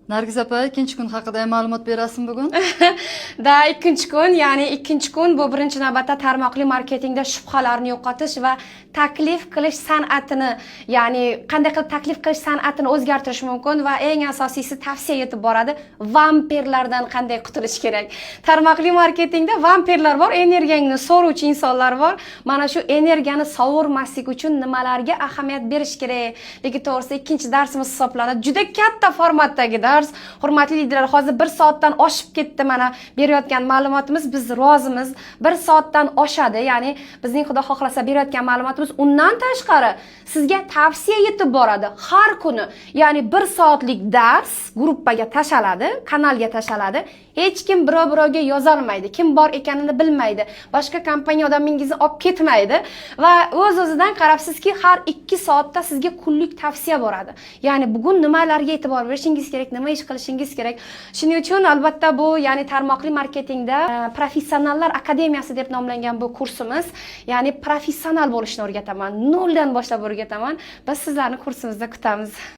Nargiz opa, ikkinchi kun haqida ham ma'lumot berasizmi bugun? Да, ikkinchi kun, ya'ni ikkinchi kun bu birinchi navbatda tarmoqli marketingda shubhalarni yo'qotish va taklif qilish san'atini, ya'ni qanday qilib taklif qilish san'atini o'zgartirish mumkin va eng asosiysi, tavsiya yetib boradi, vampirlardan qanday qutulish kerak. Tarmoqli marketingda vampirlar bor, energiyangni so'ruvchi insonlar bor. Mana shu energiyani sovurmaslik uchun nimalarga ahamiyat berish kerakligi to'g'risida ikkinchi darsimiz hisoblanadi. Juda katta formatdagi dars. Hurmatli liderlar, hozir bir soatdan oshib ketdi mana berayotgan ma'lumotimiz. Biz rozimiz. Bir soatdan oshadi. Ya'ni bizning, Xudo xohlasa, berayotgan ma'lumotimiz, undan tashqari sizga tavsiya yetib boradi har kuni. Ya'ni bir soatlik dars gruppaga tashaladi, kanalga tashaladi. Hech kim birov birovga yozolmaydi. Kim bor ekanini bilmaydi. Boshqa kompaniya odamingizni olib ketmaydi va o'z o'zidan qarabsizki, har 2 soatda sizga kunlik tavsiya boradi. Ya'ni bugun nimalarga e'tibor berishingiz kerak, nima ish qilishingiz kerak. Shuning uchun albatta bu, ya'ni tarmoqli marketingda professionallar akademiyasi deb nomlangan bu kursimiz, ya'ni professional bo'lishni o'rgataman. Noldan boshlab o'rgataman. Biz sizlarni kursimizda kutamiz.